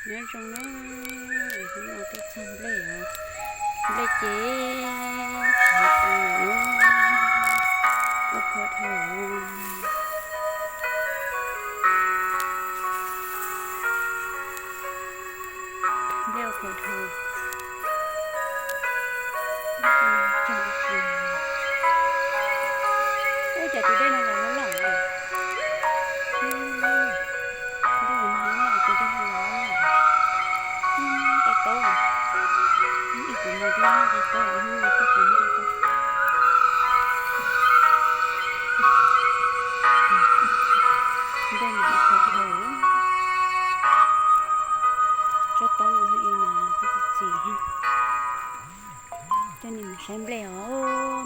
Nyob zoo na, hnub no tuaj txog nplej os, nplej ces sawv tas lawm na, ua khuav dhau. Nplej ua khuav dhau. Ua cas tus dej no los loj loj? Ntuj, tus dej no los loj loj. Nqe taub, ib kuv mus twb nqe taub, hnub no twb tsis nqe taub. Nplej mas ua khuav dhau. Tsob taub no nws mas txi txiv. Coj nej mus saib nplej os,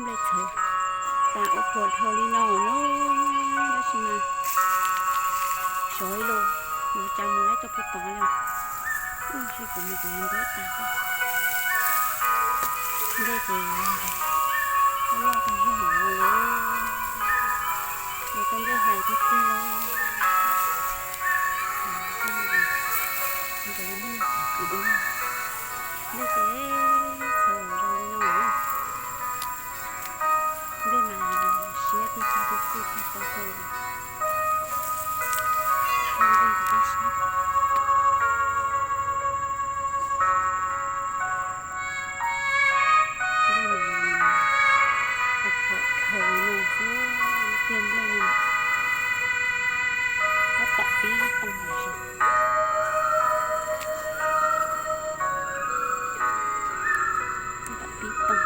nplej txhawv tas ua khuav dhau li no na, tab sis mas sov ib los, yuav cas mus laib tau puag tod li. Tab sis kuv mus kuv yuav ntuab tas. Nplej ces loj loj tag zog lawm, yuav tau nplej hlais tiag tiag lauj. Nplej ces txhawv zoo li no. Nplej mas siab tiag tiag tiag tiag tau hau. Nplej ces siab. Nplej mas ua khuav dhau no xwb, tiag nplej no. Tab tom pib toog lawm. Tab tom pib toog.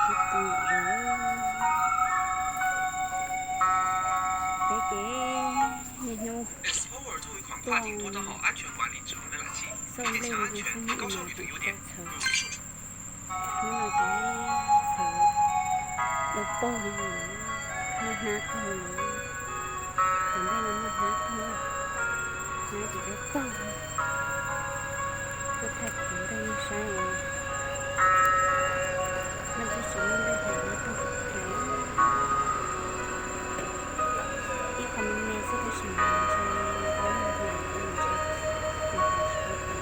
Pib toog lawm. Peb ces niaj hnub tuaj xauj nplej no ces xwb, ib yam li txhawv. Hnub no ces txhawv dawb paug li no, muaj hnab kawg li. Cov nplej no muaj hnab kawg, hnab ces dawb paug li. Tuaj thaij kuv nplej nej saib os. Leej twg tsis muaj nplej hlais no tuaj hlais. Ib qho me me xwb tab sis mas ntshe tau muaj hlais, ntshe hlais tsis tau tas.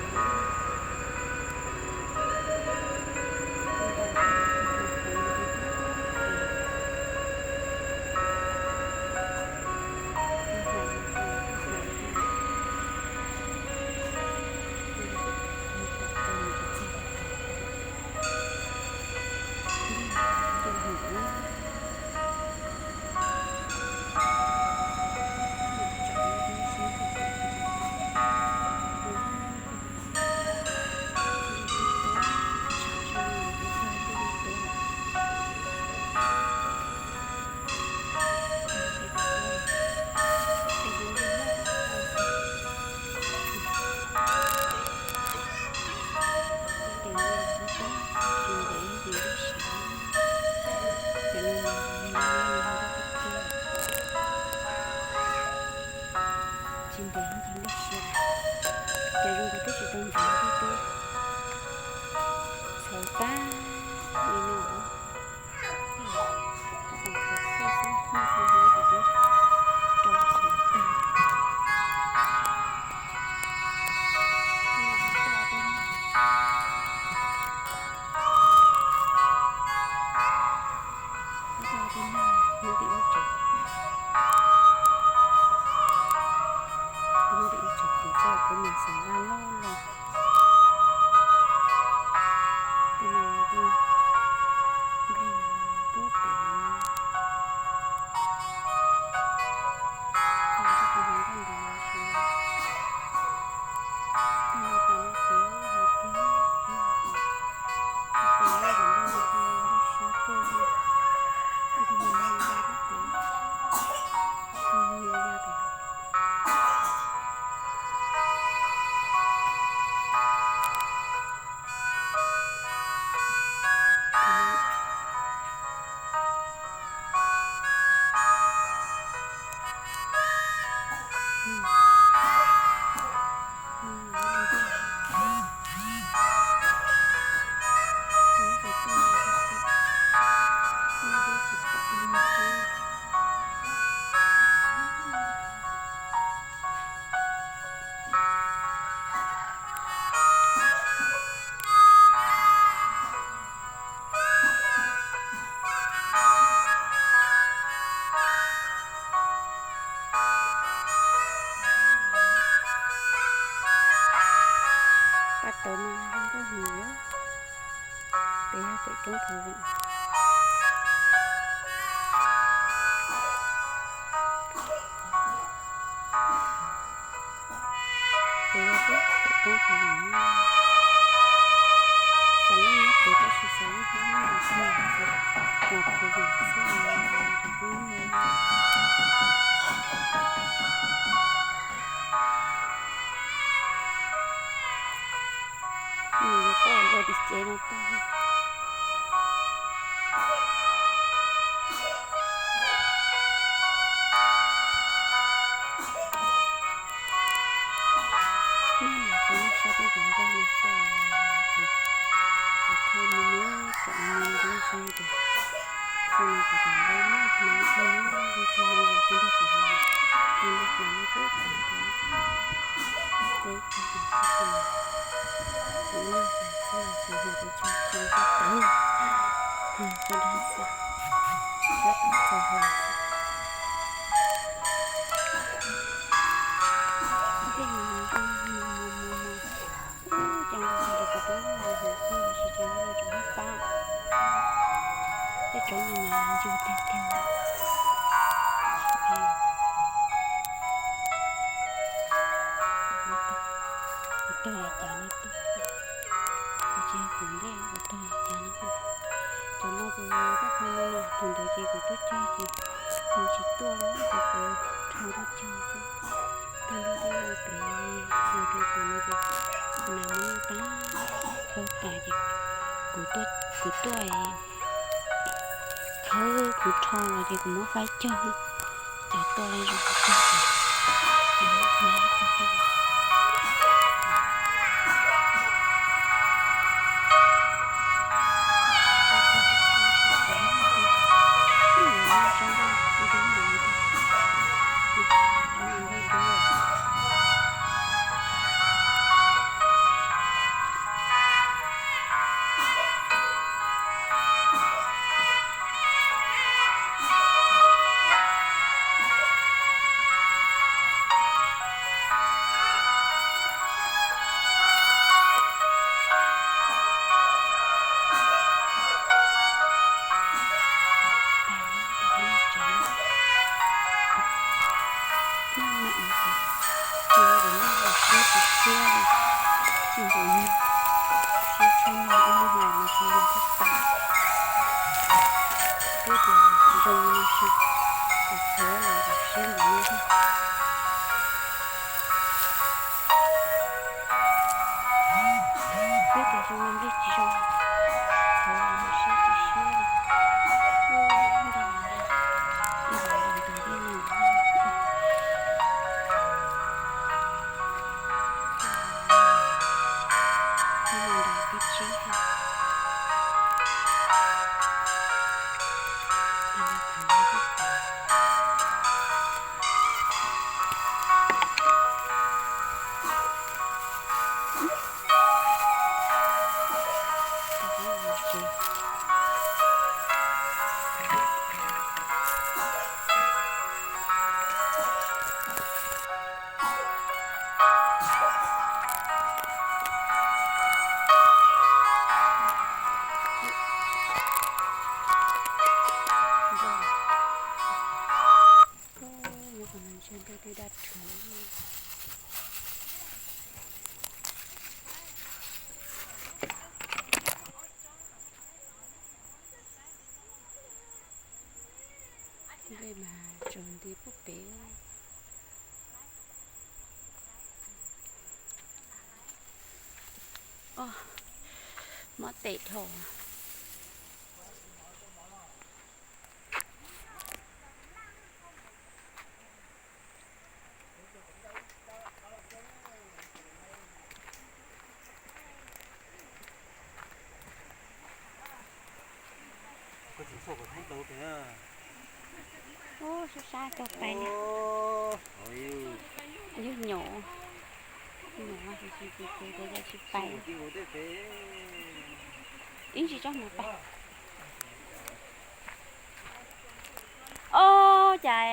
Pem roob Phu Veem. Pem roob Phu Veem, Xav Leej nyob pem tab sis Xav Leej nyob ntawm Phu Veem xwb. Nws yuav tuaj ua tim tsev no tuaj. Nyob no kuv saib peb cov nplej no xwb, kuv thiaj li tsom li ntawd saib ces xyoo no kuv cov nplej muaj hnav thiab, tus no yog tus nrog kuv hnav, tus nrog kuv hnav no kuj tas thiab. Peb cov kuv thiaj li kuv noj hnav xwb, kuv hnav pes tsawg tsawg tawv, hnav tsis dag xwb, rab tom txaus hnav xwb. Tej no zoo mos mos mos mos, cov nplej no kuv twb noj hnav xwb tab sis cov nplej no tseem muaj fab. Tej tsob no mas ncw tiag tiag. Kuv tau li cas no tuaj, kuv tsis yog kuv nplej, kuv tau li cas no. Cov no ces koj qhov no no, tus ntawd ces kuv tuaj cog ces nws tsis tuaj lawm ces kuv rho tuaj cog xwb. Tag nrho tej no pem los rau tom no ces kuv nam mus noj tag, khawb tas ces kuv tuaj, kuv tuaj khawb kuv rho los ces kuv muab faib cog, cov tuaj li zoo kuv cog ces kuv muab faib cog. Noj mam ces tsis noj los siab tsis siab li, tsis npaum nag, siab tshaj nag ib lub hlis no tsis nag txhob tas. Twb tias zoo no xwb, tas txhawv los siab npaum no thiab. Twb tias zoo no nplej tsis zoo, txhawv los siab tsis siab li. Ub, nrog ntawd ntawd li no. Ntawd twb tsib ha. Nyob qhov no ntshe nplej twb daj rhuv. Nplej mas tsaus nti pub pem. Mob tes dhau. Ub, sab sab tau pais li. Yog nyuam, nyuam ces tsis pais. Ib ntsis tsob hmoov pais. Ob, cas